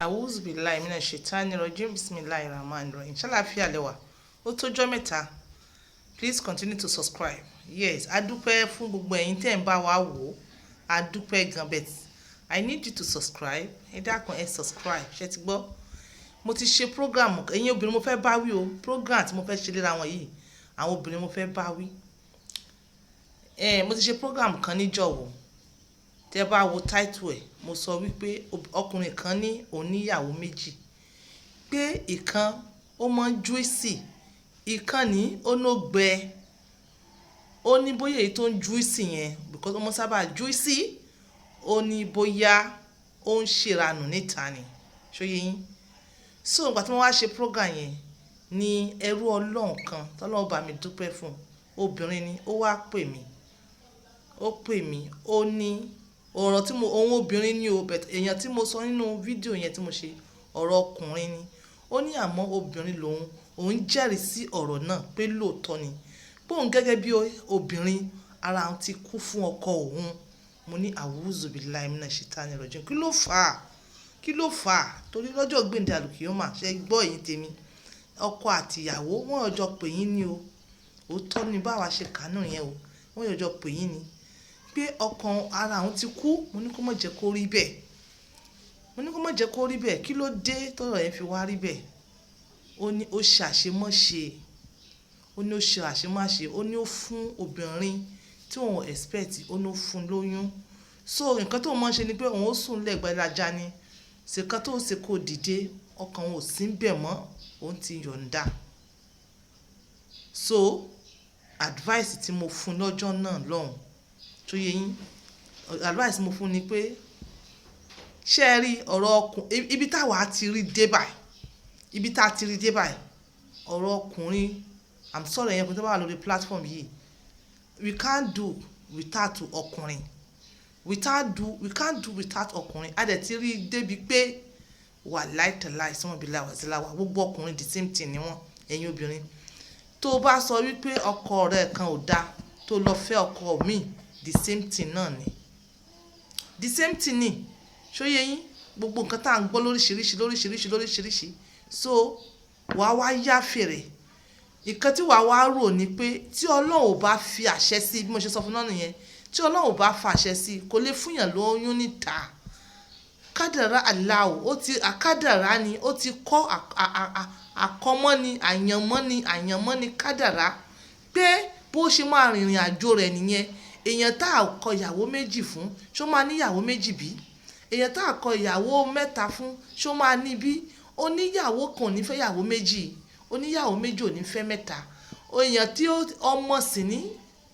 Auzubillahi minash shaitani rajim. Bismillahir rahmanir rahim. Ṣàlàáfíà lẹ wà? Ó tójọ́ mẹ́ta. Please continue to subscribe. Yes, a dúpẹ́ fún gbogbo ẹ̀yin tẹ́ ń bá wa wò ó. A dúpẹ́ gan, but I need you to subscribe. Ẹ dákun, ẹ subscribe. Ṣé ti gbọ́? Mo ti ṣe program. Ẹ̀yin obìnrin mo fẹ́ bá wí o. Program tí mo fẹ́ ṣe léra wọn yìí, àwọn obìnrin mo fẹ́ bá wí. Ẹ mo ti ṣe program kan níjọ̀wọ́. Tẹ́ bá wo title ẹ̀, mo sọ wípé ọkùnrin kan ní òun níyàwó méjì, pé ìkan ó máa ń juicy, ìkan ní ó ló gbẹ. Ó ní bóyá èyí tó ń juicy yẹn, because ó máa ń sábà juicy, ó ní bóyá ó ń ṣèranù níta ni. Ṣó yé yín? So ìgbà tí mo wá ṣe program yẹn ní, ẹrú Ọlọ́run kan tọ́lọ́run bá mi dúpẹ́ fún, obìnrin ni, ó wá pè mí. Ó pè mí, ó ní ọ̀rọ̀ tí mo, òun obìnrin ni o, but èèyàn tí mo sọ nínú fídíò yẹn tí mo ṣe, ọ̀rọ̀ ọkùnrin ni. Ó ní àmọ́ obìnrin lòun, òun jẹ́rìí sí ọ̀rọ̀ náà pé lóòótọ́ ni. Pé òun gẹ́gẹ́ bí obìnrin, ara òun ti kú fún ọkọ òun. Mo ní auzubillahi minash shaitani rajim. Kí ló fà á? Kí ló fà á? Torí lọ́jọ́ gbéǹde àlùkìyámà, ṣé gbọ́, ẹ̀yin tèmi? Ọkọ àti ìyàwó, wọ́n jọ pè yín ní o. Òótọ́ ni báwa ṣe kánú yẹn o. Wọ́n jọ pè yín ni. Pé ọkàn ara òun ti kú. Mo ní kó má jẹ́ kó rí bẹ́ẹ̀. Mo ní kó má jẹ́ kó rí bẹ́ẹ̀. Kí ló dé tọ́rọ̀ yẹn fi wá rí bẹ́ẹ̀? Ó ní ó ṣe àṣemọ́ṣe. Ó ní ó ṣe àṣemáṣe. Ó ní ó fún obìnrin tí òun expect, ó ní ó fún lóyún. So nǹkan tó máa ń ṣe ni pé òun ó sùn lẹ́gbẹ̀ẹ́ ni. Ṣe nǹkan tó ṣe kó dìde, ọkàn òun ò sí bẹ̀ mọ́, òun ti yọ̀ǹda. So advice tí mo fún lọ́jọ́ náà lọ́hùn, tó yé yín, advice tí mo fún ni pé, ṣé ẹ rí ọ̀rọ̀ ọkùn ibi táwa ti rí dé báyìí, ibi tá a ti rí dé báyìí, ọ̀rọ̀ ọkùnrin, I'm sorry, ẹ̀yin ọkùnrin tó bá wà lórí platform yìí, we can't do without ọkùnrin. We can't do without ọkùnrin. A dẹ̀ ti rí débi pé wàláì tàláì sọ́mọ́ bí láwà sí láwà, gbogbo ọkùnrin, the same thing ni wọ́n. Ẹ̀yin obìnrin, tó bá sọ wípé ọkọ rẹ kan ò da, tó lọ fẹ́ ọkọ míì, the same thing náà ni, the same thing ni. Ṣó yé yín? Gbogbo nǹkan tá à ń gbọ́ lóríṣiríṣi, lóríṣiríṣi, lóríṣiríṣi. So wàá wá yá fèrè. Nǹkan tí wàá wá rò ní pé tí Ọlọ́run ò bá fi àṣẹ sí, bí mo ṣe sọ fún náà nìyẹn, tí Ọlọ́run ò bá fa àṣẹ sí, kò lè fúnyàn lóyún níta. Kádàrá Allahu, ó ti àkádàrá ni, ó ti kọ́ àkọ́mọ́ ni, àyànmọ́ ni, àyànmọ́ ni, kádàrá, pé bó ṣe máa rìnrìn àjò rẹ̀ nìyẹn. Èèyàn tá a kọ ìyàwó méjì fún, ṣó máa níyàwó méjì bí? Èèyàn tá a kọ ìyàwó mẹ́ta fún, ṣó máa ní bí? Oníyàwó kan ò ní fẹ́ ìyàwó méjì, oníyàwó méjì ò ní fẹ́ mẹ́ta. Èèyàn tí ọmọ sì ní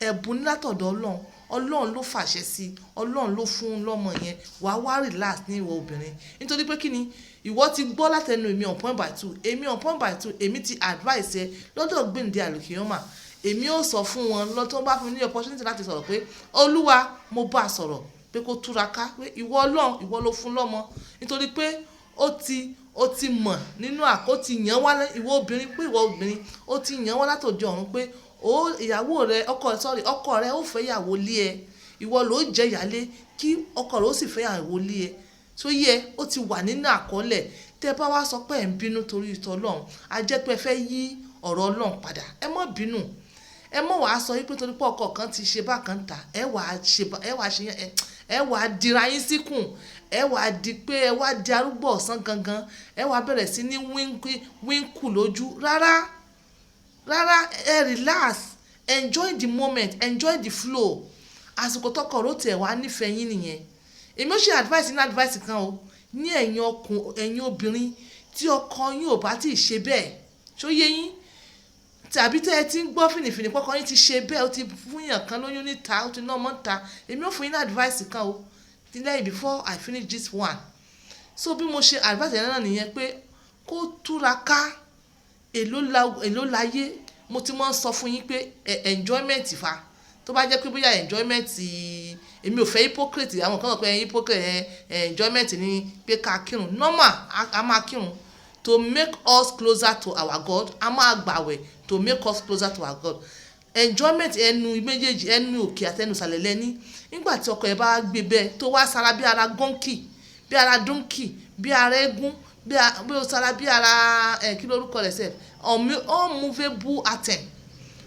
ẹ̀bùn látọ̀dọ̀ Ọlọ́run. Ọlọ́run ló fàṣẹ sí, Ọlọ́run ló fún un lọ́mọ yẹn. Wàá wá relax ní, ìwọ obìnrin. Nítorí pé kí ni? Ìwọ ti gbọ́ látẹnu èmi on point by two. Èmi on point by two, èmi ti advice ẹ. Lọ́dọ̀ gbèǹde àlùkìyámà, èmi ó sọ fún wọn lọ́tọ́ bá fún mi ní opportunity láti sọ̀rọ̀ pé Olúwa, mo bá a sọ̀rọ̀ pé kó túraká, pé ìwọ Ọlọ́run, ìwọ ló fún lọ́mọ, nítorí pé ó ti mọ̀ nínú àkó ti yàn wá ìwọ obìnrin, pé ìwọ obìnrin, ó ti yàn wá látòdì ọ̀run pé ó ìyàwó rẹ, ọkọ, sorry, ọkọ rẹ ó fẹ́ ìyàwó lé ẹ, ìwọ ló jẹ́ ìyálé, kí ọkọ rẹ ó sì fẹ́ ìyàwó lé ẹ. Tó yẹ, ó ti wà nínú àkọọ́lẹ̀. Tẹ́ bá wá sọ pé ẹ̀ ń bínú torí ìtọ́ Ọlọ́run, a jẹ́ pé ẹ fẹ́ yí ọ̀rọ̀ Ọlọ́run padà. Ẹ má bínú. Ẹ má wàá sọ wípé torí pé ọkọ kan ti ṣe bákan ta, ẹ wàá ṣe, ẹ wàá dira yín síkùn, ẹ wàá di pé ẹ wá di arúgbó ọ̀sán gangan, ẹ wàá bẹ̀rẹ̀ sí ní wíńkù lójú. Rárá, rárá, ẹ relax, enjoy the moment, enjoy the flow. Àsìkò tọkọ rò tiẹ̀ wá nífẹ̀ẹ́ yín nìyẹn. Èmi ó ṣe advice ní advice kan o ní ẹ̀yin ọkùn, ẹ̀yin obìnrin tí ọkọ yín ò bá tí ì ṣe bẹ́ẹ̀, ṣó yé yín? Tàbí tẹ́ ẹ ti ń gbọ́ fìnnìfìnnì pọ́kọ yín ti ṣe bẹ́ẹ̀, ó ti fún yàn kan lóyún níta, ó ti ná ọmọ níta, èmi ò fún yín ní advice kan o lẹ́yìn, before I finish this one. So bí mo ṣe advice yẹn náà nìyẹn, pé kó túraká. Èló láyé? Mo ti máa ń sọ fún yín pé enjoyment fa, tó bá jẹ́ pé bóyá enjoyment, èmi ò fẹ́ hypocrite. Àwọn kan sọ pé hypocrite, enjoyment ni pé ká kírun normal. A máa kírun to make us closer to our God. A máa gbàwẹ̀ to make us closer to our God. Enjoyment, ẹnu méjèèjì, ẹnu òkè àti ẹnu ìsàlẹ̀ lẹ́ní. Nígbà tí ọkọ ẹ bá gbé bẹ́ẹ̀, tó wá sára bí ara gọ́ǹkì, bí ara dúnkì, Bí ara eégún, bí o sara bí ara ẹ̀, kí lórúkọ rẹ̀ sef, unmovable atom.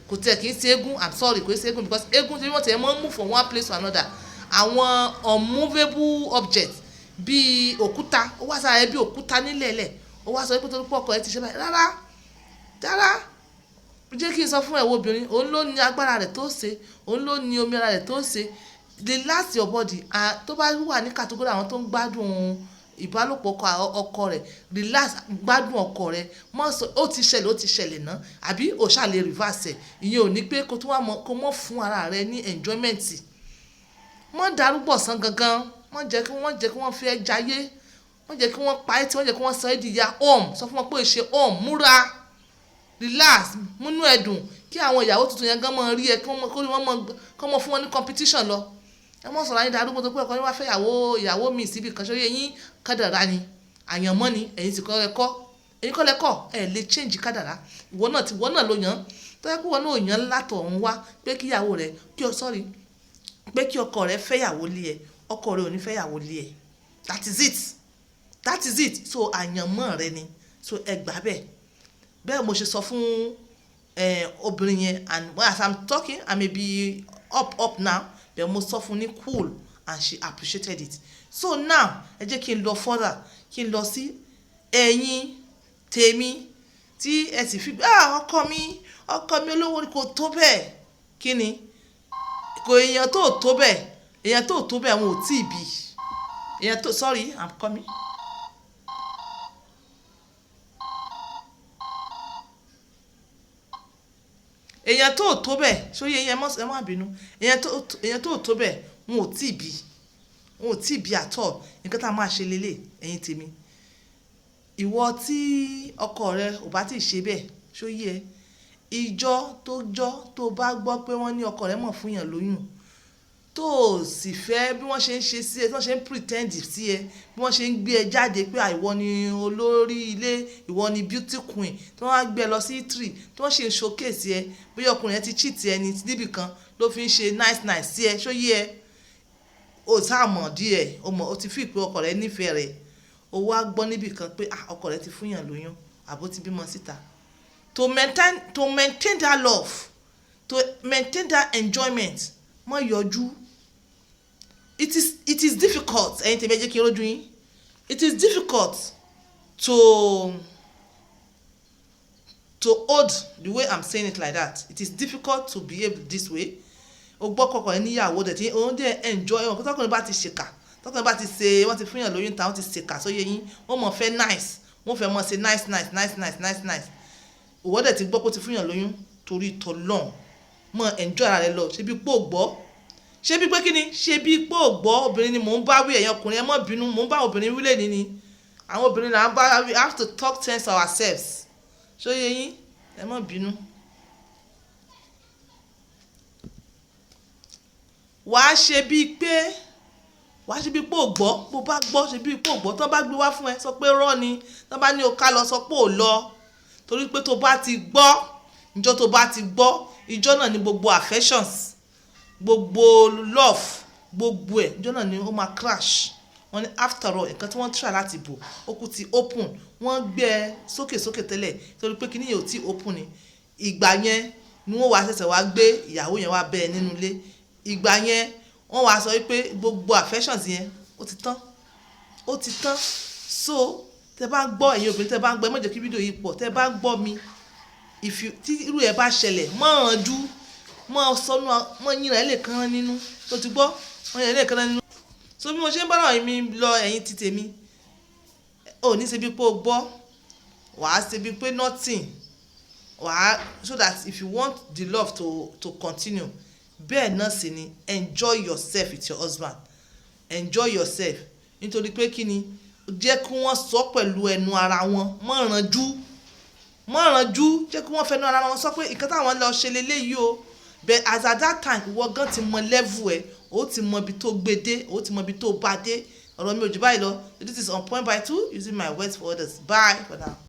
Kò tẹ̀ kí n ṣe eégún, I'm sorry, kò ṣe eégún, because eégún tí wọ́n tẹ̀ mọ́ move from one place to another. Àwọn unmovable object bí òkúta, ó wá sára ẹ bí òkúta nílẹ̀ẹ́lẹ̀, ó wá sọ pé torí pé ọkọ ẹ ti ṣe báyìí. Rárá, rárá, jẹ́ kí n sọ fún ẹ wo obìnrin, òun ló ní agbára rẹ̀ tó ṣe, òun ló ní omi ara rẹ̀ tó ṣe. Relax your body. Tó bá wà ní category àwọn tó ń gbádùn ìbálòpọ̀ ọkọ rẹ̀, relax, gbádùn ọkọ rẹ̀. Mọ́ sọ ó ti ṣẹlẹ̀, ó ti ṣẹlẹ̀ ná, àbí ó ṣà lè reverse ẹ̀. Ìyẹn ò ní pé kó tún wá mọ̀, kó mọ̀ fún ara rẹ ní enjoyment. Mọ́ darúgbó ọ̀sán gangan, mọ́ jẹ́ kí wọ́n fi ẹ́ jayé, mọ́ jẹ́ kí wọ́n pa ẹ́ tí wọ́n jẹ́ kí wọ́n sọ ẹ́ di ìyá home. Sọ fún wọn pé ó ṣe home, múra, relax, múnú ẹ dùn, kí àwọn ìyàwó tuntun yẹn gan mọ́ rí ẹ, kí wọ́n mọ́ kọ́ mọ́ fún wọn ní competition lọ. Ẹ mọ́ sọ̀rọ̀ ayé darúgbó tó pé ọkọ yín wá fẹ́ ìyàwó mi síbi kan ṣóyè yín. Kádàrá ni, àyànmọ́ ni. Ẹ̀yin sì kọ́ ẹ kọ́, ẹ̀yin kọ́ lẹ kọ́ ẹ lè change kádàrá. Ìwọ náà ti, ìwọ náà ló yàn tó yẹ kó ìwọ náà yàn látọ̀ ọ̀hún wá pé kí ìyàwó rẹ kí ọ, sorry, pé kí ọkọ rẹ fẹ́ ìyàwó lé ẹ. Ọkọ rẹ ò ní fẹ́ ìyàwó lé ẹ. That is it, that is it. So àyànmọ́ rẹ ni, so ẹ gbà bẹ́ẹ̀. Bẹ́ẹ̀ mo ṣe sọ fún obìnrin yẹn, and as I'm talking, I may be up up now, but mo sọ fún ní cool and she appreciated it. So now, ẹ jẹ́ kí n lọ further, kí n lọ sí ẹ̀yin tèmi tí ẹ sì fi, ah, ọkọ mi, ọkọ mi olówó kò tó bẹ́ẹ̀. Kí ni kò èèyàn tó tó bẹ́ẹ̀? Èèyàn tó tó bẹ́ẹ̀, wọn ò tí ì bí èèyàn tó. Sorry, I'm coming. Èèyàn tó tó bẹ́ẹ̀, sóyè yẹn, ẹ má bínú. Èèyàn tó tó bẹ́ẹ̀, wọn ò tí ì bí, wọn ò tí ì bí àtọ̀. Nǹkan tá a máa ṣe lélẹ̀, ẹ̀yin tèmi, ìwọ tí ọkọ rẹ ò bá tí ì ṣe bẹ́ẹ̀, sóyè ẹ, ìjọ tó jọ tó bá gbọ́ pé wọ́n ní ọkọ rẹ mọ̀ fún yàn lóyún, tó o sì fẹ́ bí wọ́n ṣe ń ṣe sí ẹ, bí wọ́n ṣe ń pretend sí ẹ, bí wọ́n ṣe ń gbé ẹ jáde pé ìwọ ni olórí ilé, ìwọ ni beauty queen, tí wọ́n á gbé ẹ lọ sí tree, tí wọ́n ṣe ń showcase ẹ, bóyá ọkùnrin yẹn ti cheat ẹ ní níbì kan ló fi ń ṣe nice nice sí ẹ, ṣó yé ẹ, o sáà mọ̀ díẹ̀, o mọ̀, o ti fi ìpè ọkọ rẹ nífẹ̀ẹ́ rẹ̀, o wá gbọ́ níbì kan pé, ah, ọkọ rẹ ti fún yàn lóyún àbó ti bímọ síta. To maintain that love, to maintain that enjoyment, má yọjú. It is difficult. Ẹ̀yin tèmi, ẹ jẹ́ kí n rójú yín. It is difficult to hold the way I'm saying it like that. It is difficult to behave this way. O gbọ́ kọkọ ẹ níyàwó dẹ̀ tí òun dẹ̀ enjoy wọn. Tọkùnrin bá ti ṣèkà, tọkùnrin bá ti ṣe, wọ́n ti fún yàn lóyún ta, wọ́n ti ṣèkà, sóye yín, wọ́n mọ̀ fẹ́ nice, wọ́n fẹ́ mọ̀ ṣe nice nice nice nice nice nice. Ìwọ dẹ̀ ti gbọ́ pé ó ti fún yàn lóyún, torí tọ́lọ́n, mọ̀ enjoy ara rẹ lọ. Ṣe bí pò gbọ́, ṣé bí pé kí ni, ṣe bí pò gbọ́. Obìnrin ni mò ń bá wí. Ẹ̀yin ọkùnrin, ẹ má bínú, mò ń bá obìnrin wí lẹ́ni ni. Àwọn obìnrin là ń bá. We have to talk sense ourselves. Ṣóyè yín? Ẹ má bínú. Wàá ṣe bíi pé, wàá ṣe bíi pé ò gbọ́. Bó bá gbọ́, ṣe bíi pé ò gbọ́. Tó bá gbé wá fún ẹ, sọ pé rọ́ ni. Tó bá ní o ká lọ, sọ pé ò lọ, torí pé tó bá ti gbọ́, ìjọ tó bá ti gbọ́, ìjọ náà ni gbogbo affections, gbogbo love, gbogbo ẹ̀, ìjọ náà ni ó máa crash. Wọ́n ní after all, nǹkan tí wọ́n try láti bò, ó kú ti open. Wọ́n gbé ẹ sókè sókè tẹ́lẹ̀ torí pé kíní yẹn ò tí open ni. Ìgbà yẹn ni wọ́n wá ṣẹ̀ṣẹ̀ wá gbé ìyàwó yẹn wá bẹ́ ẹ nínú ilé. Ìgbà yẹn wọ́n wá sọ wípé gbogbo affections yẹn, ó ti tán, ó ti tán. So tẹ bá ń gbọ́, ẹ̀yin obìnrin, tẹ bá ń gbọ́, ẹ má jẹ́ kí fídíò yìí pọ̀. Tẹ bá ń gbọ́ mi, if you tí irú ẹ̀ bá ṣẹlẹ̀, mọ́ ọ̀njú, mọ́ sọnù, mọ́ yín rẹ̀ lè kán nínú tó ti gbọ́, mọ́ yín rẹ̀ lè kán nínú. So bí mo ṣe ń bá ọ̀rọ̀ mi lọ, ẹ̀yin ti tèmi, ò ní ṣe bí pé o gbọ́, wàá ṣe bí pé nothing, wàá, so that if you want the love to continue, bẹ́ẹ̀ náà sì ni enjoy yourself with your husband. Enjoy yourself, nítorí pé kí ni, jẹ́ kí wọ́n sọ pẹ̀lú ẹnu ara wọn. Mọ́ ránjú, mọ́ ránjú, jẹ́ kí wọ́n fẹnu ara wọn sọ pé nǹkan táwọn lọ ṣe leléyìí o. But as at that time, ìwọ gan ti mọ level ẹ, o ti mọ ibi tó gbé dé, o ti mọ ibi tó bá dé. Ọ̀rọ̀ mi ò jù báyìí lọ. This is On Point by Two, using my words for others. Bye for now.